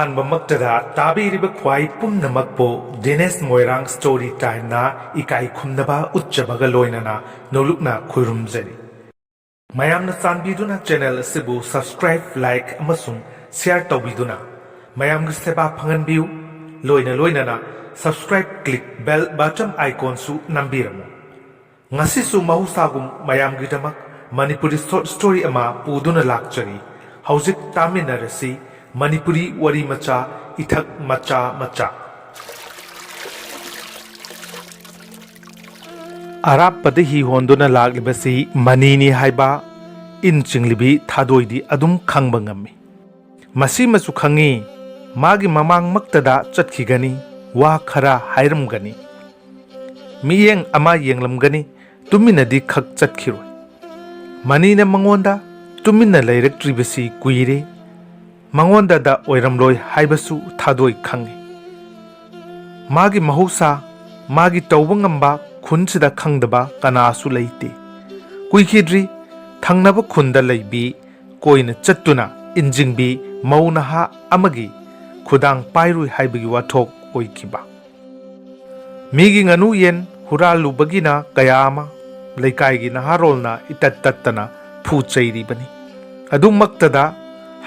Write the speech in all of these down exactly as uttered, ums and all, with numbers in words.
ꯑꯍꯥꯟꯕꯃꯛꯇꯗ ꯇꯥꯕꯤꯔꯤꯕ ꯈ꯭ꯋꯥꯏ ꯄꯨꯝꯅꯃꯛꯄꯨ ꯗꯦꯅꯦꯁ ꯃꯣꯏꯔꯥꯡ ꯁ꯭ꯇꯣꯔꯤ ꯇꯥꯏꯝꯅ ꯏꯀꯥꯏ ꯈꯨꯝꯅꯕ ꯎꯠꯆꯕꯒ ꯂꯣꯏꯅꯅ ꯅꯣꯂꯨꯛꯅ ꯈꯨꯔꯨꯝꯖꯔꯤ꯫ ꯃꯌꯥꯝꯅ ꯆꯥꯟꯕꯤꯗꯨꯅ ꯆꯦꯅꯦꯜ ꯑꯁꯤꯕꯨ ꯁꯕꯁꯀ꯭ꯔꯥꯏꯕ, ꯂꯥꯏꯛ ꯑꯃꯁꯨꯡ ꯁꯦꯌꯔ ꯇꯧꯕꯤꯗꯨꯅ ꯃꯌꯥꯝꯒꯤ ꯁꯦꯕꯥ ꯐꯪꯍꯟꯕꯤꯌꯨ꯫ ꯂꯣꯏꯅ ꯂꯣꯏꯅꯅ subscribe click bell button iconꯁꯨ ꯅꯝꯕꯤꯔꯝꯃꯨ꯫ ꯉꯁꯤꯁꯨ ꯃꯍꯧꯁꯥꯒꯨꯝ ꯃꯌꯥꯝꯒꯤꯗꯃꯛ ꯃꯅꯤꯄꯨꯔꯤ short story ꯑꯃ ꯄꯨꯗꯨꯅ ꯂꯥꯛꯆꯔꯤ꯫ ꯍꯧꯖꯤꯛ ꯇꯥꯃꯤꯟꯅꯔꯁꯤ ꯃꯅꯤꯄꯨꯔꯤ ꯋꯥꯔꯤ ꯃꯆꯥ, ꯏꯊꯛ ꯃꯆꯥ ꯃꯆꯥ꯫ ꯑꯔꯥꯞꯄꯗ ꯍꯤ ꯍꯣꯟꯗꯨꯅ ꯂꯥꯛꯂꯤꯕꯁꯤ ꯃꯅꯤꯅꯤ ꯍꯥꯏꯕ ꯏꯟ ꯆꯤꯡꯂꯤꯕꯤ ꯊꯥꯗꯣꯏꯗꯤ ꯑꯗꯨꯝ ꯈꯪꯕ ꯉꯝꯃꯤ꯫ ꯃꯁꯤꯃꯁꯨ ꯈꯪꯉꯤ, ꯃꯥꯒꯤ ꯃꯃꯥꯡꯃꯛꯇꯗ ꯆꯠꯈꯤꯒꯅꯤ, ꯋꯥ ꯈꯔ ꯍꯥꯏꯔꯝꯒꯅꯤ꯫ ꯃꯤꯠꯌꯦꯡ ꯑꯃ ꯌꯦꯡꯂꯝꯒꯅꯤ, ꯇꯨꯃꯤꯟꯅꯗꯤ ꯈꯛ ꯆꯠꯈꯤꯔꯣꯏ꯫ ꯃꯅꯤꯅ ꯃꯉꯣꯟꯗ ꯇꯨꯃꯤꯟꯅ ꯂꯩꯔꯛꯇ꯭ꯔꯤꯕꯁꯤ ꯀꯨꯏꯔꯦ꯫ ꯃꯉꯣꯟꯗꯗ ꯑꯣꯏꯔꯝꯂꯣꯏ ꯍꯥꯏꯕꯁꯨ ꯊꯥꯗꯣꯏ ꯈꯪꯉꯤ꯫ ꯃꯥꯒꯤ ꯃꯍꯧꯁꯥ, ꯃꯥꯒꯤ ꯇꯧꯕ ꯉꯝꯕ ꯈꯨꯟꯁꯤꯗ ꯈꯪꯗꯕ ꯀꯅꯥꯁꯨ ꯂꯩꯇꯦ꯫ ꯀꯨꯏꯈꯤꯗ꯭ꯔꯤ, ꯊꯪꯅꯕ ꯈꯨꯟꯗ ꯂꯩꯕꯤ ꯀꯣꯏꯅ ꯆꯠꯇꯨꯅ ꯏꯟꯖꯤꯡꯕꯤ ꯃꯧ ꯅꯍꯥ ꯑꯃꯒꯤ ꯈꯨꯗꯥꯡ ꯄꯥꯏꯔꯨꯏ ꯍꯥꯏꯕꯒꯤ ꯋꯥꯊꯣꯛ ꯑꯣꯏꯈꯤꯕ꯫ ꯃꯤꯒꯤ ꯉꯥꯅꯨ ꯌꯦꯟ ꯍꯨꯔꯥꯜꯂꯨꯕꯒꯤꯅ ꯀꯌꯥ ꯑꯃ ꯂꯩꯀꯥꯏꯒꯤ ꯅꯍꯥꯔꯣꯜꯅ ꯏꯇꯠ ꯇꯠꯇꯅ ꯐꯨ ꯆꯩꯔꯤꯕꯅꯤ꯫ ꯑꯗꯨꯃꯛꯇꯗ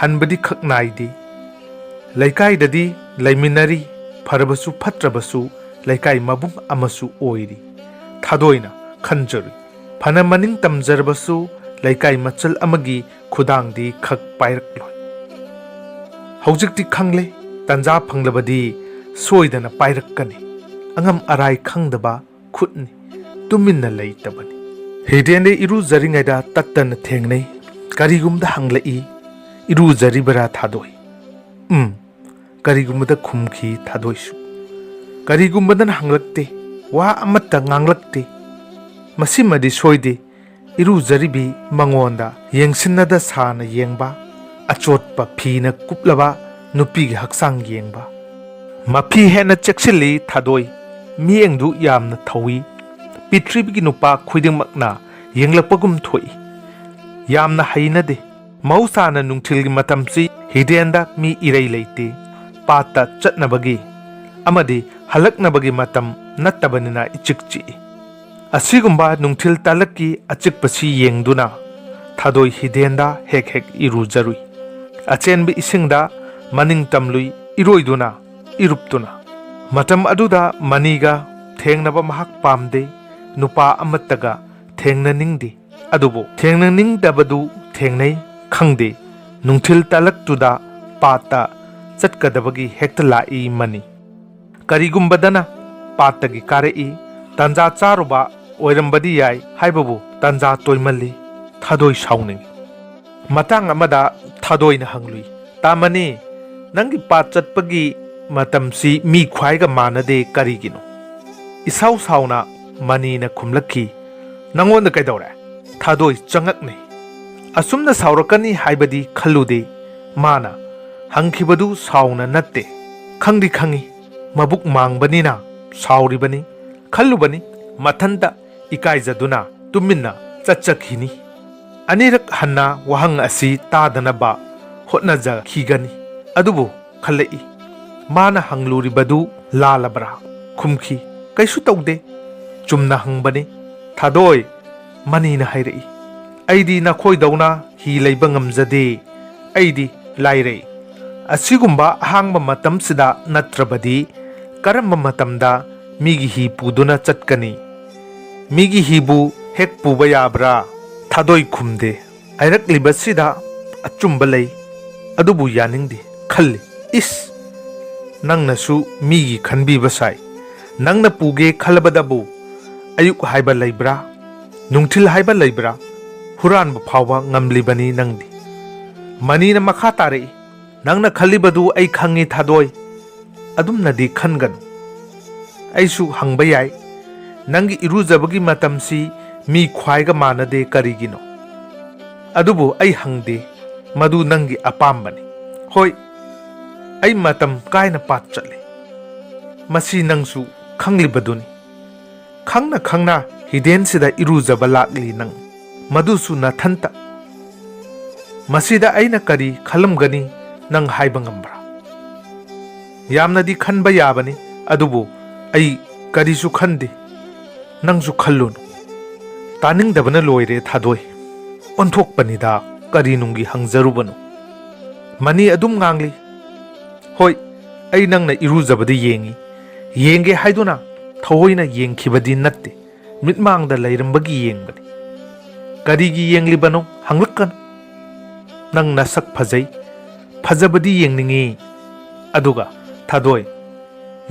ꯍꯟꯕꯗꯤ ꯈꯛ ꯅꯥꯏꯗꯦ꯫ ꯂꯩꯀꯥꯏꯗꯗꯤ ꯂꯩꯃꯤꯟꯅꯔꯤ, ꯐꯔꯕꯁꯨ ꯐꯠꯇ꯭ꯔꯕꯁꯨ ꯂꯩꯀꯥꯏ ꯃꯕꯨꯡ ꯑꯃꯁꯨ ꯑꯣꯏꯔꯤ꯫ ꯊꯥꯗꯣꯏꯅ ꯈꯟꯖꯔꯨꯏ, ꯐꯅ ꯃꯅꯤꯡ ꯇꯝꯖꯔꯕꯁꯨ ꯂꯩꯀꯥꯏ ꯃꯆꯜ ꯑꯃꯒꯤ ꯈꯨꯗꯥꯡꯗꯤ ꯈꯛ ꯄꯥꯏꯔꯛꯂꯣꯏ꯫ ꯍꯧꯖꯤꯛꯇꯤ ꯈꯪꯂꯦ, ꯇꯟꯖꯥ ꯐꯪꯂꯕꯗꯤ ꯁꯣꯏꯗꯅ ꯄꯥꯏꯔꯛꯀꯅꯤ꯫ ꯑꯉꯝ ꯑꯔꯥꯏ ꯈꯪꯗꯕ ꯈꯨꯠꯅꯤ, ꯇꯨꯃꯤꯟꯅ ꯂꯩꯇꯕꯅꯤ꯫ ꯍꯤꯗꯦꯟꯗ ꯏꯔꯨꯖꯔꯤꯉꯩꯗ ꯇꯠꯇꯅ ꯊꯦꯡꯅꯩ꯫ ꯀꯔꯤꯒꯨꯝꯗ ꯍꯪꯂꯛꯏ, "ꯏꯔꯨꯖꯔꯤꯕꯔꯥ ꯊꯥꯗꯣꯏ?" "ꯎꯝ", ꯀꯔꯤꯒꯨꯝꯕꯗ ꯈꯨꯝꯈꯤ ꯊꯥꯗꯣꯏꯁꯨ꯫ ꯀꯔꯤꯒꯨꯝꯕꯗꯅ ꯍꯪꯂꯛꯇꯦ, ꯋꯥ ꯑꯃꯠꯇ ꯉꯥꯡꯂꯛꯇꯦ꯫ ꯃꯁꯤꯃꯗꯤ ꯁꯣꯏꯗꯦ, ꯏꯔꯨꯖꯔꯤꯕꯤ ꯃꯉꯣꯟꯗ ꯌꯦꯡꯁꯤꯟꯅꯗ ꯁꯥꯅ ꯌꯦꯡꯕ, ꯑꯆꯣꯠꯄ ꯐꯤꯅ ꯀꯨꯞꯂꯕ ꯅꯨꯄꯤꯒꯤ ꯍꯛꯆꯥꯡ ꯌꯦꯡꯕ꯫ ꯃꯐꯤ ꯍꯦꯟꯅ ꯆꯦꯛꯁꯤꯜꯂꯤ ꯊꯥꯗꯣꯏ, ꯃꯤꯠꯌꯦꯡꯗꯨ ꯌꯥꯝꯅ ꯊꯧꯏ꯫ ꯄ꯭ꯔꯤꯊꯤꯕꯤꯒꯤ ꯅꯨꯄꯥ ꯈꯨꯗꯤꯡꯃꯛꯅ ꯌꯦꯡꯂꯛꯄꯒꯨꯝ ꯊꯣꯛꯏ꯫ ꯌꯥꯝꯅ ꯍꯩꯅꯗꯦ꯫ ꯃꯍꯧꯁꯥꯅ ꯅꯨꯡꯊꯤꯜꯒꯤ ꯃꯇꯝꯁꯤ ꯍꯤꯗꯦꯟꯗ ꯃꯤ ꯏꯔꯩ ꯂꯩꯇꯦ꯫ ꯄꯥꯠꯇ ꯆꯠꯅꯕꯒꯤ ꯑꯃꯗꯤ ꯍꯜꯂꯛꯅꯕꯒꯤ ꯃꯇꯝ ꯅꯠꯇꯕꯅꯤꯅ ꯏꯆꯤꯛ ꯆꯤꯛꯏ꯫ ꯑꯁꯤꯒꯨꯝꯕ ꯅꯨꯡꯊꯤꯜ ꯇꯥꯂꯛꯀꯤ ꯑꯆꯤꯛꯄꯁꯤ ꯌꯦꯡꯗꯨꯅ ꯊꯥꯗꯣꯏ ꯍꯤꯗꯦꯟꯗ ꯍꯦꯛ ꯍꯦꯛ ꯏꯔꯨꯖꯔꯨꯏ꯫ ꯑꯆꯦꯟꯕ ꯏꯁꯤꯡꯗ ꯃꯅꯤꯡ ꯇꯝꯂꯨꯏ ꯏꯔꯣꯏꯗꯨꯅ, ꯏꯔꯨꯞꯇꯨꯅ꯫ ꯃꯇꯝ ꯑꯗꯨꯗ ꯃꯅꯤꯒ ꯊꯦꯡꯅꯕ ꯃꯍꯥꯛ ꯄꯥꯝꯗꯦ, ꯅꯨꯄꯥ ꯑꯃꯠꯇꯒ ꯊꯦꯡꯅꯅꯤꯡꯗꯦ꯫ ꯑꯗꯨꯕꯨ ꯊꯦꯡꯅꯅꯤꯡꯗꯕꯗꯨ ꯊꯦꯡꯅꯩ ꯈꯪꯗꯦ, ꯅꯨꯡꯊꯤꯜ ꯇꯥꯂꯛꯇꯨꯗ ꯄꯥꯠꯇ ꯆꯠꯀꯗꯕꯒꯤ ꯍꯦꯛꯇ ꯂꯥꯛꯏ ꯃꯅꯤ꯫ ꯀꯔꯤꯒꯨꯝꯕꯗꯅ ꯄꯥꯠꯇꯒꯤ ꯀꯥꯔꯛꯏ, ꯇꯥꯟꯖꯥ ꯆꯥꯔꯨꯕ ꯑꯣꯏꯔꯝꯕꯗꯤ ꯌꯥꯏ ꯍꯥꯏꯕꯕꯨ ꯇꯥꯟꯖꯥ ꯇꯣꯏꯃꯜꯂꯤ꯫ ꯊꯥꯗꯣꯏ ꯁꯥꯎꯅꯤꯡꯏ꯫ ꯃꯇꯥꯡ ꯑꯃꯗ ꯊꯥꯗꯣꯏꯅ ꯍꯪꯂꯨꯏ, "ꯇꯥꯃꯅꯤ, ꯅꯪꯒꯤ ꯄꯥꯠ ꯆꯠꯄꯒꯤ ꯃꯇꯝꯁꯤ ꯃꯤ ꯈ꯭ꯋꯥꯏꯒ ꯃꯥꯟꯅꯗꯦ ꯀꯔꯤꯒꯤꯅꯣ?" ꯏꯁꯥꯎ ꯁꯥꯎꯅ ꯃꯅꯤꯅ ꯈꯨꯝꯂꯛꯈꯤ, "ꯅꯪꯉꯣꯟꯗ ꯀꯩꯗꯧꯔꯦ?" ꯊꯥꯗꯣꯏ ꯆꯉꯛꯅꯩ꯫ ꯑꯁꯨꯝꯅ ꯁꯥꯎꯔꯛꯀꯅꯤ ꯍꯥꯏꯕꯗꯤ ꯈꯜꯂꯨꯗꯦ꯫ ꯃꯥꯅ ꯍꯪꯈꯤꯕꯗꯨ ꯁꯥꯎꯅ ꯅꯠꯇꯦ꯫ ꯈꯪꯗꯤ ꯈꯪꯏ, ꯃꯕꯨꯛ ꯃꯥꯡꯕꯅꯤꯅ ꯁꯥꯎꯔꯤꯕꯅꯤ ꯈꯜꯂꯨꯕꯅꯤ꯫ ꯃꯊꯟꯇ ꯏꯀꯥꯏꯖꯗꯨꯅ ꯇꯨꯃꯤꯟꯅ ꯆꯠꯆꯈꯤꯅꯤ꯫ ꯑꯅꯤꯔꯛ ꯍꯟꯅ ꯋꯥꯍꯪ ꯑꯁꯤ ꯇꯥꯗꯅꯕ ꯍꯣꯠꯅꯖꯈꯤꯒꯅꯤ꯫ ꯑꯗꯨꯕꯨ ꯈꯜꯂꯛꯏ, ꯃꯥꯅ ꯍꯪꯂꯨꯔꯤꯕꯗꯨ ꯂꯥꯜꯂꯕ꯭ꯔꯥ? ꯈꯨꯝꯈꯤ, "ꯀꯩꯁꯨ ꯇꯧꯗꯦ, ꯆꯨꯝꯅ ꯍꯪꯕꯅꯤ ꯊꯥꯗꯣꯏ꯫" ꯃꯅꯤꯅ ꯍꯥꯏꯔꯛꯏ, "ꯑꯩꯗꯤ ꯅꯈꯣꯏꯗꯧꯅ ꯍꯤ ꯂꯩꯕ ꯉꯝꯖꯗꯦ꯫ ꯑꯩꯗꯤ ꯂꯥꯏꯔꯩ꯫ ꯑꯁꯤꯒꯨꯝꯕ ꯑꯍꯥꯡꯕ ꯃꯇꯝꯁꯤꯗ ꯅꯠꯇ꯭ꯔꯕꯗꯤ ꯀꯔꯝꯕ ꯃꯇꯝꯗ ꯃꯤꯒꯤ ꯍꯤ ꯄꯨꯗꯨꯅ ꯆꯠꯀꯅꯤ? ꯃꯤꯒꯤ ꯍꯤꯕꯨ ꯍꯦꯛ ꯄꯨꯕ ꯌꯥꯕ꯭ꯔꯥ?" ꯊꯥꯗꯣꯏ ꯈꯨꯝꯗꯦ꯫ ꯍꯥꯏꯔꯛꯂꯤꯕꯁꯤꯗ ꯑꯆꯨꯝꯕ ꯂꯩ, ꯑꯗꯨꯕꯨ ꯌꯥꯅꯤꯡꯗꯦ ꯈꯜꯂꯤ꯫ ꯏꯁ! ꯅꯪꯅꯁꯨ ꯃꯤꯒꯤ ꯈꯟꯕꯤꯕ ꯁꯥꯏ꯫ ꯅꯪꯅ ꯄꯨꯒꯦ ꯈꯜꯂꯕꯗꯕꯨ ꯑꯌꯨꯛ ꯍꯥꯏꯕ ꯂꯩꯕ꯭ꯔꯥ? ꯅꯨꯡꯊꯤꯜ ꯍꯥꯏꯕ ꯂꯩꯕ꯭ꯔꯥ? ꯍꯨꯔꯥꯟꯕ ꯐꯥꯎꯕ ꯉꯝꯂꯤꯕꯅꯤ ꯅꯪꯗꯤ꯫ ꯃꯅꯤꯅ ꯃꯈꯥ ꯇꯥꯔꯛꯏ, "ꯅꯪꯅ ꯈꯜꯂꯤꯕꯗꯨ ꯑꯩ ꯈꯪꯉꯤ ꯊꯥꯗꯣꯏ꯫ ꯑꯗꯨꯝꯅꯗꯤ ꯈꯟꯒꯅꯨ꯫ ꯑꯩꯁꯨ ꯍꯪꯕ ꯌꯥꯏ, ꯅꯪꯒꯤ ꯏꯔꯨꯖꯕꯒꯤ ꯃꯇꯝꯁꯤ ꯃꯤ ꯈ꯭ꯋꯥꯏꯒ ꯃꯥꯟꯅꯗꯦ ꯀꯔꯤꯒꯤꯅꯣ? ꯑꯗꯨꯕꯨ ꯑꯩ ꯍꯪꯗꯦ, ꯃꯗꯨ ꯅꯪꯒꯤ ꯑꯄꯥꯝꯕꯅꯤ꯫ ꯍꯣꯏ, ꯑꯩ ꯃꯇꯝ ꯀꯥꯏꯅ ꯄꯥꯠ ꯆꯠꯂꯤ꯫ ꯃꯁꯤ ꯅꯪꯁꯨ ꯈꯪꯂꯤꯕꯗꯨꯅꯤ꯫ ꯈꯪꯅ ꯈꯪꯅ ꯍꯤꯗꯦꯟꯁꯤꯗ ꯏꯔꯨꯖꯕ ꯂꯥꯛꯂꯤ ꯅꯪ, ꯃꯗꯨꯁꯨ ꯅꯊꯟꯇ꯫ ꯃꯁꯤꯗ ꯑꯩꯅ ꯀꯔꯤ ꯈꯜꯂꯝꯒꯅꯤ ꯅꯪ ꯍꯥꯏꯕ ꯉꯝꯕ꯭ꯔꯥ? ꯌꯥꯝꯅꯗꯤ ꯈꯟꯕ ꯌꯥꯕꯅꯤ, ꯑꯗꯨꯕꯨ ꯑꯩ ꯀꯔꯤꯁꯨ ꯈꯟꯗꯦ꯫ ꯅꯪꯁꯨ ꯈꯜꯂꯨꯅꯨ꯫ ꯇꯥꯅꯤꯡꯗꯕꯅ ꯂꯣꯏꯔꯦ ꯊꯥꯗꯣꯏ꯫ ꯑꯣꯟꯊꯣꯛꯄꯅꯤꯗ, ꯀꯔꯤ ꯅꯨꯡꯒꯤ ꯍꯪꯖꯔꯨꯕꯅꯣ? ꯃꯅꯤ ꯑꯗꯨꯝ ꯉꯥꯡꯂꯤ꯫ ꯍꯣꯏ, ꯑꯩ ꯅꯪꯅ ꯏꯔꯨꯖꯕꯗꯤ ꯌꯦꯡꯉꯤ꯫ ꯌꯦꯡꯒꯦ ꯍꯥꯏꯗꯨꯅ ꯊꯑꯣꯏꯅ ꯌꯦꯡꯈꯤꯕꯗꯤ ꯅꯠꯇꯦ꯫ ꯃꯤꯠꯃꯥꯡꯗ ꯂꯩꯔꯝꯕꯒꯤ ꯌꯦꯡꯕꯅꯤ꯫ ꯀꯔꯤꯒꯤ ꯌꯦꯡꯂꯤꯕꯅꯣ ꯍꯪꯂꯛꯀꯅꯨ꯫ ꯅꯪ ꯅꯁꯛ ꯐꯖꯩ꯫ ꯐꯖꯕꯗꯤ ꯌꯦꯡꯅꯤꯡꯉꯤ꯫ ꯑꯗꯨꯒ ꯊꯥꯗꯣꯏ,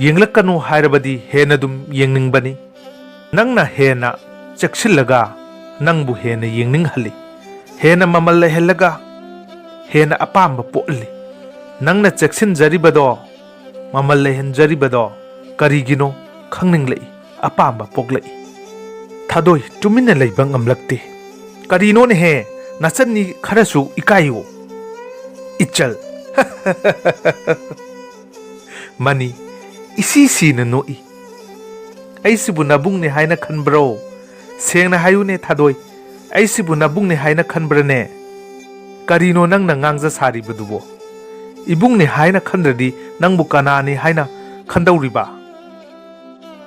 ꯌꯦꯡꯂꯛꯀꯅꯨ ꯍꯥꯏꯔꯕꯗꯤ ꯍꯦꯟꯅ ꯑꯗꯨꯝ ꯌꯦꯡꯅꯤꯡꯕꯅꯤ꯫ ꯅꯪꯅ ꯍꯦꯟꯅ ꯆꯦꯛꯁꯤꯜꯂꯒ ꯅꯪꯕꯨ ꯍꯦꯟꯅ ꯌꯦꯡꯅꯤꯡꯍꯜꯂꯤ꯫ ꯍꯦꯟꯅ ꯃꯃꯜ ꯂꯩꯍꯜꯂꯒ ꯍꯦꯟꯅ ꯑꯄꯥꯝꯕ ꯄꯣꯛꯍꯜꯂꯤ꯫ ꯅꯪꯅ ꯆꯦꯛꯁꯤꯟꯖꯔꯤꯕꯗꯣ, ꯃꯃꯜ ꯂꯩꯍꯟꯖꯔꯤꯕꯗꯣ ꯀꯔꯤꯒꯤꯅꯣ ꯈꯪꯅꯤꯡꯂꯛꯏ, ꯑꯄꯥꯝꯕ ꯄꯣꯛꯂꯛꯏ꯫ ꯊꯥꯗꯣꯏ ꯇꯨꯃꯤꯟꯅ ꯂꯩꯕ ꯉꯝꯂꯛꯇꯦ꯫ ꯀꯔꯤꯅꯣꯅꯦꯍꯦ, ꯅꯆꯟꯅꯤ ꯈꯔꯁꯨ ꯏꯀꯥꯏꯌꯨ꯫ ꯏꯆꯜ꯫ ꯃꯅꯤ ꯏꯁꯤ ꯁꯤꯅ ꯅꯣꯛꯏ꯫ ꯑꯩꯁꯤꯕꯨ ꯅꯕꯨꯡꯅꯤ ꯍꯥꯏꯅ ꯈꯟꯕ꯭ꯔꯣ? ꯁꯦꯡꯅ ꯍꯥꯏꯌꯨꯅꯦ ꯊꯥꯗꯣꯏ, ꯑꯩꯁꯤꯕꯨ ꯅꯕꯨꯡꯅꯤ ꯍꯥꯏꯅ ꯈꯟꯕ꯭ꯔꯅꯦ? ꯀꯔꯤꯅꯣ ꯅꯪꯅ ꯉꯥꯡꯖ ꯁꯥꯔꯤꯕꯗꯨꯕꯣ? ꯏꯕꯨꯡꯅꯤ ꯍꯥꯏꯅ ꯈꯟꯗ꯭ꯔꯗꯤ ꯅꯪꯕꯨ ꯀꯅꯥꯅꯤ ꯍꯥꯏꯅ ꯈꯟꯗꯧꯔꯤꯕ?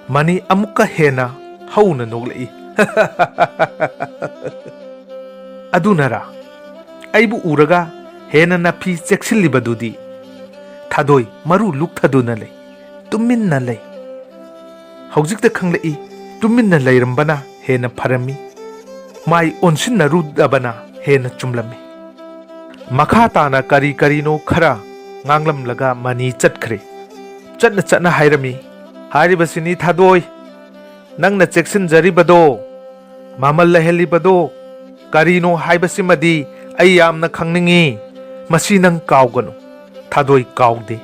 ꯃꯅꯤ ꯑꯃꯨꯛꯀ ꯍꯦꯟꯅ ꯍꯧꯅ ꯅꯣꯛꯂꯛꯏ꯫ ꯑꯗꯨꯅꯔꯥ? ꯑꯩꯕꯨ ꯎꯔꯒ ꯍꯦꯟꯅ ꯅꯥꯐꯤ ꯆꯦꯛꯁꯤꯜꯂꯤꯕꯗꯨꯗꯤ? ꯊꯥꯗꯣꯏ ꯃꯔꯨ ꯂꯨꯛꯊꯗꯨꯅ ꯂꯩ, ꯇꯨꯃꯤꯟꯅ ꯂꯩ꯫ ꯍꯧꯖꯤꯛꯇ ꯈꯪꯂꯛꯏ, ꯇꯨꯃꯤꯟꯅ ꯂꯩꯔꯝꯕꯅ ꯍꯦꯟꯅ ꯐꯔꯝꯃꯤ꯫ ꯃꯥꯏ ꯑꯣꯟꯁꯤꯟꯅꯔꯨꯗꯕꯅ ꯍꯦꯟꯅ ꯆꯨꯝꯂꯝꯃꯤ꯫ ꯃꯈꯥ ꯇꯥꯅ ꯀꯔꯤ ꯀꯔꯤꯅꯣ ꯈꯔ ꯉꯥꯡꯂꯝꯂꯒ ꯃꯅꯤ ꯆꯠꯈ꯭ꯔꯦ꯫ ꯆꯠꯅ ꯆꯠꯅ ꯍꯥꯏꯔꯝꯃꯤ, ꯍꯥꯏꯔꯤꯕꯁꯤꯅꯤ ꯊꯥꯗꯣꯏ, ꯅꯪꯅ ꯆꯦꯛꯁꯤꯟꯖꯔꯤꯕꯗꯣ, ꯃꯃꯜ ꯂꯩꯍꯜꯂꯤꯕꯗꯣ ꯀꯔꯤꯅꯣ ꯍꯥꯏꯕꯁꯤꯃꯗꯤ ꯑꯩ ꯌꯥꯝꯅ ꯈꯪꯅꯤꯡꯏ꯫ ꯃꯁꯤ ꯅꯪ ꯀꯥꯎꯒꯅꯨ꯫ ꯊꯥꯗꯣꯏ ꯀꯥꯎꯗꯦ,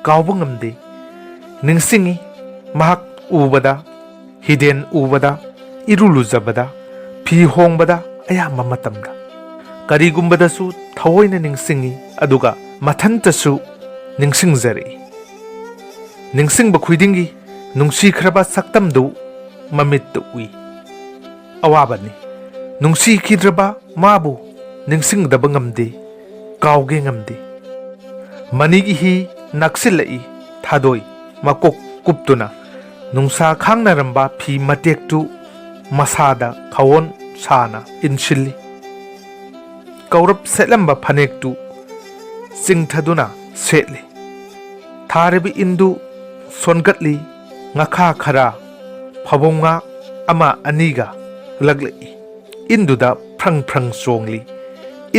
ꯀꯥꯎꯕ ꯉꯝꯗꯦ꯫ ꯅꯤꯡꯁꯤꯡꯏ, ꯃꯍꯥꯛ ꯎꯕꯗ, ꯍꯤꯗꯦꯟ ꯎꯕꯗ, ꯏꯔꯨ ꯂꯨꯖꯕꯗ, ꯐꯤ ꯍꯣꯡꯕꯗ, ꯑꯌꯥꯝꯕ ꯃꯇꯝꯗ ꯀꯔꯤꯒꯨꯝꯕꯗꯁꯨ ꯊꯑꯣꯏꯅ ꯅꯤꯡꯁꯤꯡꯏ, ꯑꯗꯨꯒ ꯃꯊꯟꯇꯁꯨ ꯅꯤꯡꯁꯤꯡꯖꯔꯛꯏ꯫ ꯅꯤꯡꯁꯤꯡꯕ ꯈꯨꯗꯤꯡꯒꯤ ꯅꯨꯡꯁꯤꯈ꯭ꯔꯕ ꯁꯛꯇꯝꯗꯨ ꯃꯃꯤꯠꯇ ꯎꯏ꯫ ꯑꯋꯥꯕꯅꯤ꯫ ꯅꯨꯡꯁꯤꯈꯤꯗ꯭ꯔꯕ ꯃꯥꯕꯨ ꯅꯤꯡꯁꯤꯡꯗꯕ ꯉꯝꯗꯦ, ꯀꯥꯎꯒꯦ ꯉꯝꯗꯦ꯫ ꯃꯅꯤꯒꯤ ꯍꯤ ꯅꯛꯁꯤꯜꯂꯛꯏ꯫ ꯊꯥꯗꯣꯏ ꯃꯀꯣꯛ ꯀꯨꯞꯇꯨꯅ ꯅꯨꯡꯁꯥ ꯈꯥꯡꯅꯔꯝꯕ ꯐꯤ ꯃꯇꯦꯛꯇꯨ ꯃꯁꯥꯗ ꯈꯋꯣꯟ ꯁꯥꯅ ꯏꯟꯁꯤꯜꯂꯤ꯫ ꯀꯧꯔꯞ ꯁꯦꯠꯂꯝꯕ ꯐꯅꯦꯛꯇꯨ ꯆꯤꯡꯊꯗꯨꯅ ꯁꯦꯠꯂꯤ꯫ ꯊꯥꯔꯤꯕ ꯏꯟꯗꯨ ꯁꯣꯟꯒꯠꯂꯤ꯫ ꯉꯥꯈꯥ ꯈꯔ ꯐꯕꯧꯉꯥ ꯑꯃ ꯑꯅꯤꯒ ꯂꯛꯂꯛꯏ꯫ ꯏꯟꯗꯨꯗ ꯐ꯭ꯔꯪ ꯐ꯭ꯔꯪ ꯆꯣꯡꯂꯤ꯫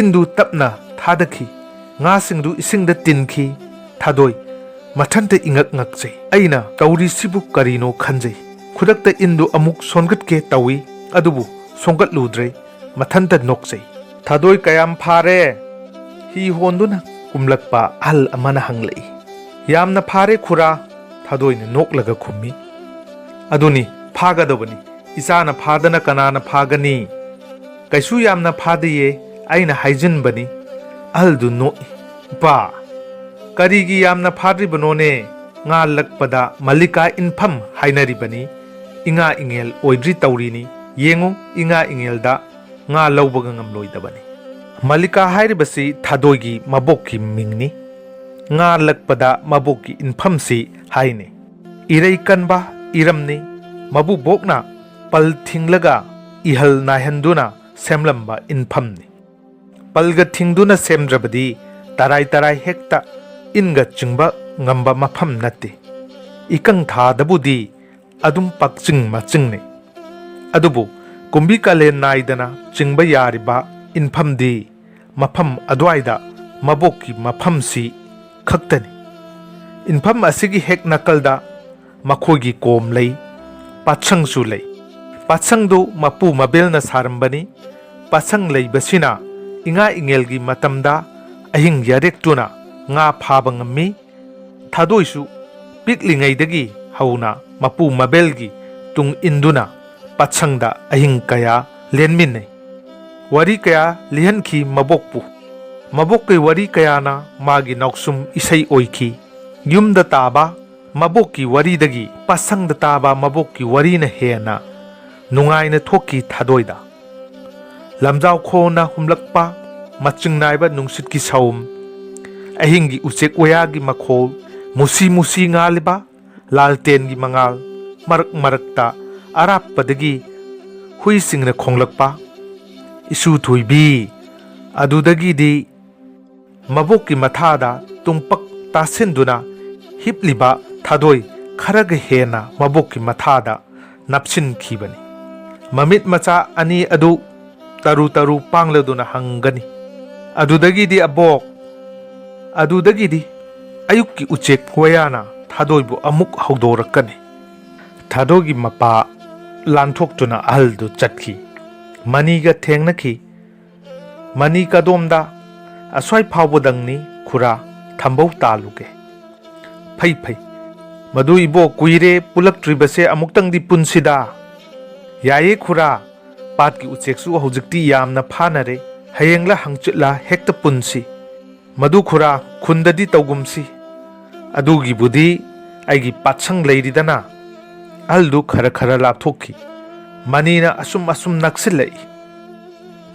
ꯏꯟꯗꯨ ꯇꯞꯅ ꯊꯥꯗꯈꯤ꯫ ꯉꯥꯁꯤꯡꯗꯨ ꯏꯁꯤꯡꯗ ꯇꯤꯟꯈꯤ꯫ ꯊꯥꯗꯣꯏ ꯃꯊꯟꯇ ꯏꯉꯛ ꯉꯛꯆꯩ꯫ ꯑꯩꯅ ꯇꯧꯔꯤꯁꯤꯕꯨ ꯀꯔꯤꯅꯣ ꯈꯟꯖꯩ꯫ ꯈꯨꯗꯛꯇ ꯏꯟꯗꯨ ꯑꯃꯨꯛ ꯁꯣꯟꯒꯠꯀꯦ ꯇꯧꯏ, ꯑꯗꯨꯕꯨ ꯁꯣꯟꯒꯠꯂꯨꯗ꯭ꯔꯦ꯫ ꯃꯊꯟꯇ ꯅꯣꯛꯆꯩ꯫ "ꯊꯥꯗꯣꯏ ꯀꯌꯥꯝ ꯐꯥꯔꯦ?" ꯍꯤ ꯍꯣꯟꯗꯨꯅ ꯀꯨꯝꯂꯛꯄ ꯑꯍꯜ ꯑꯃꯅ ꯍꯪꯂꯛꯏ꯫ "ꯌꯥꯝꯅ ꯐꯥꯔꯦ ꯈꯨꯔꯥ", ꯊꯥꯗꯣꯏꯅ ꯅꯣꯛꯂꯒ ꯈꯨꯝꯃꯤ꯫ "ꯑꯗꯨꯅꯤ, ꯐꯥꯒꯗꯕꯅꯤ꯫ ꯏꯆꯥꯅ ꯐꯥꯗꯅ ꯀꯅꯥꯅ ꯐꯥꯒꯅꯤ?" "ꯀꯩꯁꯨ ꯌꯥꯝꯅ ꯐꯥꯗꯤꯌꯦ, ꯑꯩꯅ ꯍꯥꯏꯖꯤꯟꯕꯅꯤ꯫" ꯑꯍꯜꯗꯨ ꯅꯣꯛꯏ꯫ "ꯏꯄꯥ, ꯀꯔꯤꯒꯤ ꯌꯥꯝꯅ ꯐꯥꯗ꯭ꯔꯤꯕꯅꯣꯅꯦ? ꯉꯥ ꯂꯛꯄꯗ ꯃꯜꯂꯤꯀꯥ ꯏꯟꯐꯝ ꯍꯥꯏꯅꯔꯤꯕꯅꯤ꯫ ꯏꯉꯥ ꯏꯉꯦꯜ ꯑꯣꯏꯗ꯭ꯔꯤ ꯇꯧꯔꯤꯅꯤ꯫ ꯌꯦꯡꯉꯨ, ꯏꯉꯥ ꯏꯉꯦꯜꯗ ꯉꯥ ꯂꯧꯕꯒ ꯉꯝꯂꯣꯏꯗꯕꯅꯤ꯫" ꯃꯜꯂꯤꯀꯥ ꯍꯥꯏꯔꯤꯕꯁꯤ ꯊꯥꯗꯣꯏꯒꯤ ꯃꯕꯣꯛꯀꯤ ꯃꯤꯡꯅꯤ꯫ ꯉꯥ ꯂꯛꯄꯗ ꯃꯕꯣꯛꯀꯤ ꯏꯟꯐꯝꯁꯤ ꯍꯥꯏꯅꯩ꯫ ꯏꯔꯩ ꯀꯟꯕ ꯏꯔꯝꯅꯤ꯫ ꯃꯕꯨꯕꯣꯛꯅ ꯄꯜ ꯊꯤꯡꯂꯒ ꯏꯍꯜ ꯅꯥꯏꯍꯟꯗꯨꯅ ꯁꯦꯝꯂꯝꯕ ꯏꯟꯐꯝꯅꯤ꯫ ꯄꯜꯒ ꯊꯤꯡꯗꯨꯅ ꯁꯦꯝꯗ꯭ꯔꯕꯗꯤ ꯇꯔꯥꯏ ꯇꯔꯥꯏ ꯍꯦꯛꯇ ꯏꯟꯒ ꯆꯤꯡꯕ ꯉꯝꯕ ꯃꯐꯝ ꯅꯠꯇꯦ꯫ ꯏꯀꯪ ꯊꯥꯗꯕꯨꯗꯤ ꯑꯗꯨꯝ ꯄꯥꯛꯆꯤꯡ ꯃꯆꯤꯡꯅꯩ꯫ ꯑꯗꯨꯕꯨ ꯀꯨꯝꯕꯤ ꯀꯥꯂꯦꯟ ꯅꯥꯏꯗꯅ ꯆꯤꯡꯕ ꯌꯥꯔꯤꯕ ꯏꯟꯐꯝꯗꯤ ꯃꯐꯝ ꯑꯗꯨꯋꯥꯏꯗ ꯃꯕꯣꯛꯀꯤ ꯃꯐꯝꯁꯤ ꯈꯛꯇꯅꯤ꯫ ꯏꯟꯐꯝ ꯑꯁꯤꯒꯤ ꯍꯦꯛ ꯅꯥꯀꯜꯗ ꯃꯈꯣꯏꯒꯤ ꯀꯣꯝ ꯂꯩ, ꯄꯥꯠꯁꯪꯁꯨ ꯂꯩ꯫ ꯄꯥꯠꯁꯪꯗꯨ ꯃꯄꯨ ꯃꯕꯦꯜꯅ ꯁꯥꯔꯝꯕꯅꯤ꯫ ꯄꯥꯠꯁꯪ ꯂꯩꯕꯁꯤꯅ ꯏꯉꯥ ꯏꯉꯦꯜꯒꯤ ꯃꯇꯝꯗ ꯑꯍꯤꯡ ꯌꯥꯔꯦꯛꯇꯨꯅ ꯉꯥ ꯐꯥꯕ ꯉꯝꯃꯤ꯫ ꯊꯥꯗꯣꯏꯁꯨ ꯄꯤꯛꯂꯤꯉꯩꯗꯒꯤ ꯍꯧꯅ ꯃꯄꯨ ꯃꯕꯦꯜꯒꯤ ꯇꯨꯡ ꯏꯟꯗꯨꯅ ꯄꯥꯠꯁꯪꯗ ꯑꯍꯤꯡ ꯀꯌꯥ ꯂꯦꯟꯃꯤꯟꯅꯩ꯫ ꯋꯥꯔꯤ ꯀꯌꯥ ꯂꯤꯍꯟꯈꯤ ꯃꯕꯣꯛꯄꯨ꯫ ꯃꯕꯣꯛꯀꯤ ꯋꯥꯔꯤ ꯀꯌꯥꯅ ꯃꯥꯒꯤ ꯅꯥꯎꯁꯨꯝ ꯏꯁꯩ ꯑꯣꯏꯈꯤ꯫ ꯌꯨꯝꯗ ꯇꯥꯕ ꯃꯕꯣꯛꯀꯤ ꯋꯥꯔꯤꯗꯒꯤ ꯄꯥꯠꯁꯪꯗ ꯇꯥꯕ ꯃꯕꯣꯛꯀꯤ ꯋꯥꯔꯤꯅ ꯍꯦꯟꯅ ꯅꯨꯡꯉꯥꯏꯅ ꯊꯣꯛꯈꯤ ꯊꯥꯗꯣꯏꯗ꯫ ꯂꯝꯖꯥꯎ ꯈꯣꯟꯅ ꯍꯨꯝꯂꯛꯄ ꯃꯆꯤꯡ ꯅꯥꯏꯕ ꯅꯨꯡꯁꯤꯠꯀꯤ ꯁꯍꯨꯝ, ꯑꯍꯤꯡꯒꯤ ꯎꯆꯦꯛ ꯋꯥꯌꯥꯒꯤ ꯃꯈꯣꯜ, ꯃꯨꯁꯤ ꯃꯨꯁꯤ ꯉꯥꯜꯂꯤꯕ ꯂꯥꯜꯇꯦꯟꯒꯤ ꯃꯉꯥꯜ, ꯃꯔꯛ ꯃꯔꯛꯇ ꯑꯔꯥꯞꯄꯗꯒꯤ ꯍꯨꯏꯁꯤꯡꯅ ꯈꯣꯡꯂꯛꯄ, ꯏꯁꯨ ꯊꯣꯏꯕꯤ, ꯑꯗꯨꯗꯒꯤꯗꯤ ꯃꯕꯣꯛꯀꯤ ꯃꯊꯥꯗ ꯇꯨꯡꯄꯛ ꯇꯥꯁꯤꯟꯗꯨꯅ ꯍꯤꯞꯂꯤꯕ ꯊꯥꯗꯣꯏ ꯈꯔꯒ ꯍꯦꯟꯅ ꯃꯕꯣꯛꯀꯤ ꯃꯊꯥꯗ ꯅꯞꯁꯤꯟꯈꯤꯕꯅꯤ꯫ ꯃꯃꯤꯠ ꯃꯆꯥ ꯑꯅꯤ ꯑꯗꯨ ꯇꯔꯨ ꯇꯔꯨ ꯄꯥꯡꯂꯗꯨꯅ ꯍꯪꯒꯅꯤ, "ꯑꯗꯨꯗꯒꯤꯗꯤ ꯑꯕꯣꯛ?" ꯑꯗꯨꯗꯒꯤꯗꯤ ꯑꯌꯨꯛꯀꯤ ꯎꯆꯦꯛ ꯋꯥꯌꯥꯅ ꯊꯥꯗꯣꯏꯕꯨ ꯑꯃꯨꯛ ꯍꯧꯗꯣꯔꯛꯀꯅꯤ꯫ ꯊꯥꯗꯣꯏꯒꯤ ꯃꯄꯥ ꯂꯥꯟꯊꯣꯛꯇꯨꯅ ꯑꯍꯜꯗꯨ ꯆꯠꯈꯤ꯫ ꯃꯅꯤꯒ ꯊꯦꯡꯅꯈꯤ꯫ ꯃꯅꯤ ꯀꯗꯣꯝꯗ? "ꯑꯁ꯭ꯋꯥꯏ ꯐꯥꯎꯕꯗꯪꯅꯤ ꯈꯨꯔꯥ, ꯊꯝꯕꯧ ꯇꯥꯜꯂꯨꯒꯦ"꯫ "ꯐꯩ ꯐꯩ꯫ ꯃꯗꯨ ꯏꯕꯣ, ꯀꯨꯏꯔꯦ ꯄꯨꯜꯂꯛꯇ꯭ꯔꯤꯕꯁꯦ, ꯑꯃꯨꯛꯇꯪꯗꯤ ꯄꯨꯟꯁꯤꯗ"꯫ "ꯌꯥꯏꯌꯦ ꯈꯨꯔꯥ, ꯄꯥꯠꯀꯤ ꯎꯆꯦꯛꯁꯨ ꯍꯧꯖꯤꯛꯇꯤ ꯌꯥꯝꯅ ꯐꯥꯅꯔꯦ꯫ ꯍꯌꯦꯡꯂ ꯍꯪꯆꯤꯠꯂ ꯍꯦꯛꯇ ꯄꯨꯟꯁꯤ"꯫ "ꯃꯗꯨ ꯈꯨꯔꯥ, ꯈꯨꯟꯗꯗꯤ ꯇꯧꯒꯨꯝꯁꯤ꯫ ꯑꯗꯨꯒꯤꯕꯨꯗꯤ ꯑꯩꯒꯤ ꯄꯥꯠꯁꯪ ꯂꯩꯔꯤꯗꯅ"꯫ ꯑꯍꯜꯗꯨ ꯈꯔ ꯈꯔ ꯂꯥꯞꯊꯣꯛꯈꯤ꯫ ꯃꯅꯤꯅ ꯑꯁꯨꯝ ꯑꯁꯨꯝ ꯅꯛꯁꯤꯜꯂꯛꯏ꯫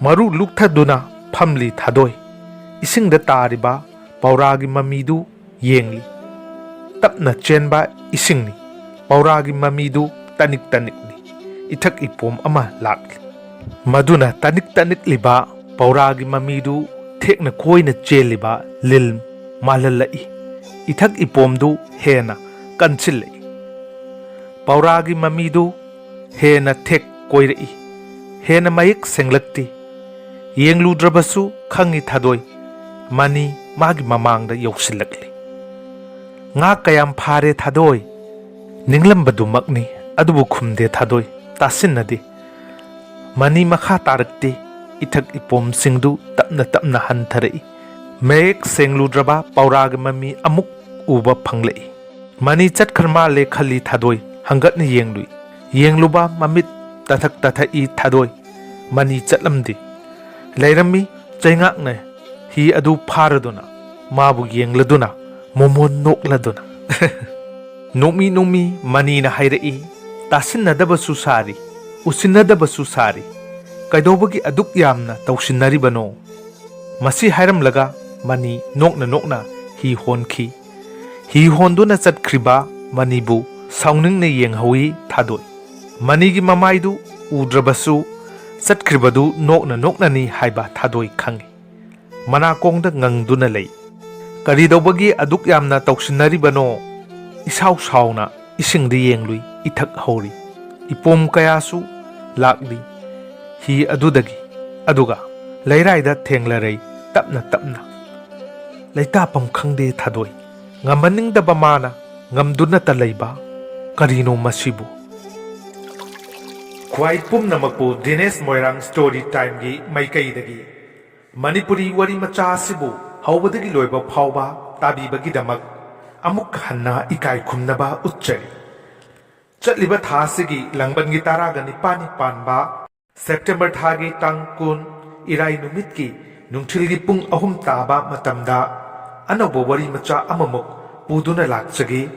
ꯃꯔꯨ ꯂꯨꯛꯊꯗꯨꯅ ꯐꯝꯂꯤ ꯊꯥꯗꯣꯏ꯫ ꯏꯁꯤꯡꯗ ꯇꯥꯔꯤꯕ ꯄꯧꯔꯥꯒꯤ ꯃꯃꯤꯗꯨ ꯌꯦꯡꯂꯤ꯫ ꯇꯞꯅ ꯆꯦꯟꯕ ꯏꯁꯤꯡꯅꯤ꯫ ꯄꯧꯔꯥꯒꯤ ꯃꯃꯤꯗꯨ ꯇꯅꯤꯛ ꯇꯅꯤꯛꯅꯤ꯫ ꯏꯊꯛ ꯏꯄꯣꯝ ꯑꯃ ꯂꯥꯛꯂꯤ꯫ ꯃꯗꯨꯅ ꯇꯅꯤꯛ ꯇꯅꯤꯛꯂꯤꯕ ꯄꯧꯔꯥꯒꯤ ꯃꯃꯤꯗꯨ ꯊꯦꯛꯅ ꯀꯣꯏꯅ ꯆꯦꯜꯂꯤꯕ ꯂꯤꯜ ꯃꯥꯜꯍꯜꯂꯛꯏ꯫ ꯏꯊꯛ ꯏꯄꯣꯝꯗꯨ ꯍꯦꯟꯅ ꯀꯟꯁꯤꯜꯂꯛꯏ꯫ ꯄꯧꯔꯥꯒꯤ ꯃꯃꯤꯗꯨ ꯍꯦꯟꯅ ꯊꯦꯛ ꯀꯣꯏꯔꯛꯏ꯫ ꯍꯦꯟꯅ ꯃꯌꯦꯛ ꯁꯦꯡꯂꯛꯇꯦ꯫ ꯌꯦꯡꯂꯨꯗ꯭ꯔꯕꯁꯨ ꯈꯪꯏ ꯊꯥꯗꯣꯏ꯫ ꯃꯅꯤ ꯃꯥꯒꯤ ꯃꯃꯥꯡꯗ ꯌꯧꯁꯤꯜꯂꯛꯂꯤ꯫ "ꯉꯥ ꯀꯌꯥꯝ ꯐꯥꯔꯦ ꯊꯥꯗꯣꯏ?" ꯅꯤꯡꯂꯝꯕꯗꯨꯃꯛꯅꯤ, ꯑꯗꯨꯕꯨ ꯈꯨꯝꯗꯦ ꯊꯥꯗꯣꯏ, ꯇꯥꯁꯤꯟꯅꯗꯦ꯫ ꯃꯅꯤ ꯃꯈꯥ ꯇꯥꯔꯛꯇꯦ꯫ ꯏꯊꯛ ꯏꯄꯣꯝꯁꯤꯡꯗꯨ ꯇꯞꯅ ꯇꯞꯅ ꯍꯟꯊꯔꯛꯏ꯫ ꯃꯌꯦꯛ ꯁꯦꯡꯂꯨꯗ꯭ꯔꯕ ꯄꯧꯔꯥꯒꯤ ꯃꯃꯤ ꯑꯃꯨꯛ ꯎꯕ ꯐꯪꯂꯛꯏ꯫ ꯃꯅꯤ ꯆꯠꯈ꯭ꯔ ꯃꯥꯜꯂꯦ ꯈꯜꯂꯤ ꯊꯥꯗꯣꯏ꯫ ꯍꯪꯒꯠꯅ ꯌꯦꯡꯂꯨꯏ꯫ ꯌꯦꯡꯂꯨꯕ ꯃꯃꯤꯠ ꯇꯊꯛ ꯇꯊꯛꯏ ꯊꯥꯗꯣꯏ꯫ ꯃꯅꯤ ꯆꯠꯂꯝꯗꯦ꯫ ꯂꯩꯔꯝꯃꯤ ꯆꯩꯉꯥꯛꯅ ꯍꯤ ꯑꯗꯨ ꯐꯥꯔꯗꯨꯅ, ꯃꯥꯕꯨ ꯌꯦꯡꯂꯗꯨꯅ, ꯃꯣꯃꯣꯟ ꯅꯣꯛꯂꯗꯨꯅ꯫ ꯅꯣꯛꯃꯤ ꯅꯣꯛꯃꯤ ꯃꯅꯤꯅ ꯍꯥꯏꯔꯛꯏ, "ꯇꯥꯁꯤꯟꯅꯗꯕꯁꯨ ꯁꯥꯔꯤ, ꯎꯁꯤꯟꯅꯗꯕꯁꯨ ꯁꯥꯔꯤ꯫ ꯀꯩꯗꯧꯕꯒꯤ ꯑꯗꯨꯛ ꯌꯥꯝꯅ ꯇꯧꯁꯤꯟꯅꯔꯤꯕꯅꯣ?" ꯃꯁꯤ ꯍꯥꯏꯔꯝꯂꯒ ꯃꯅꯤ ꯅꯣꯛꯅ ꯅꯣꯛꯅ ꯍꯤ ꯍꯣꯟꯈꯤ꯫ ꯍꯤ ꯍꯣꯟꯗꯨꯅ ꯆꯠꯈ꯭ꯔꯤꯕ ꯃꯅꯤꯕꯨ ꯁꯥꯎꯅꯤꯡꯅ ꯌꯦꯡꯍꯧꯏ ꯊꯥꯗꯣꯏ꯫ ꯃꯅꯤꯒꯤ ꯃꯃꯥꯏꯗꯨ ꯎꯗ꯭ꯔꯕꯁꯨ ꯆꯠꯈ꯭ꯔꯤꯕꯗꯨ ꯅꯣꯛꯅ ꯅꯣꯛꯅꯅꯤ ꯍꯥꯏꯕ ꯊꯥꯗꯣꯏ ꯈꯪꯏ꯫ ꯃꯅꯥꯀꯣꯡꯗ ꯉꯪꯗꯨꯅ ꯂꯩ꯫ "ꯀꯔꯤꯗꯧꯕꯒꯤ ꯑꯗꯨꯛ ꯌꯥꯝꯅ ꯇꯧꯁꯤꯟꯅꯔꯤꯕꯅꯣ?" ꯏꯁꯥꯎ ꯁꯥꯎꯅ ꯏꯁꯤꯡꯗ ꯌꯦꯡꯂꯨꯏ, ꯏꯊꯛ ꯍꯧꯔꯤ꯫ ꯏꯄꯣꯝ ꯀꯌꯥꯁꯨ ꯂꯥꯛꯂꯤ ꯍꯤ ꯑꯗꯨꯗꯒꯤ꯫ ꯑꯗꯨꯒ ꯂꯩꯔꯥꯏꯗ ꯊꯦꯡꯂꯔꯩ ꯇꯞꯅ ꯇꯞꯅ꯫ ꯂꯩꯇꯥꯐꯝ ꯈꯪꯗꯦ ꯊꯥꯗꯣꯏ꯫ ꯉꯝꯍꯟꯅꯤꯡꯗꯕ ꯃꯥꯅ ꯉꯝꯗꯨꯅꯇ ꯂꯩꯕ꯫ ꯀꯔꯤꯅꯣ ꯃꯁꯤꯕꯨ? ꯈ꯭ꯋꯥꯏ ꯄꯨꯝꯅꯃꯛꯄꯨ ꯗꯤꯅꯦꯁ ꯃꯣꯏꯔꯥꯡ ꯁ꯭ꯇꯣꯔꯤ ꯇꯥꯏꯝꯒꯤ ꯃꯥꯏꯀꯩꯗꯒꯤ ꯃꯅꯤꯄꯨꯔꯤ ꯋꯥꯔꯤ ꯃꯆꯥ ꯑꯁꯤꯕꯨ ꯍꯧꯕꯗꯒꯤ ꯂꯣꯏꯕ ꯐꯥꯎꯕ ꯇꯥꯕꯤꯕꯒꯤꯗꯃꯛ ꯑꯃꯨꯛ ꯍꯟꯅ ꯏꯀꯥꯏ ꯈꯨꯝꯅꯕ ꯎꯠꯆꯔꯤ꯫ ꯆꯠꯂꯤꯕ ꯊꯥ ꯑꯁꯤꯒꯤ ꯂꯥꯡꯕꯟꯒꯤ ꯇꯔꯥꯒ ꯅꯤꯄꯥꯟꯅꯤ ꯄꯥꯟꯕ ꯁꯦꯞꯇꯦꯝꯕꯔ ꯊꯥꯒꯤ ꯇꯥꯡ ꯀꯨꯟ, ꯏꯔꯥꯏ ꯅꯨꯃꯤꯠꯀꯤ ꯅꯨꯡꯊꯤꯜꯒꯤ ꯄꯨꯡ ꯑꯍꯨꯝ ꯇꯥꯕ ꯃꯇꯝꯗ ꯑꯅꯧꯕ ꯋꯥꯔꯤ ꯃꯆꯥ ꯑꯃꯃꯨꯛ ꯄꯨꯗꯨꯅ ꯂꯥꯛꯆꯒꯦ꯫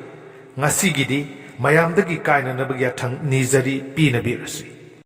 ꯉꯁꯤꯒꯤꯗꯤ ꯃꯌꯥꯝꯗꯒꯤ ꯀꯥꯏꯅꯅꯕꯒꯤ ꯌꯥꯊꯪ ꯅꯤꯖꯔꯤ, ꯄꯤꯅꯕꯤꯔꯁꯤ꯫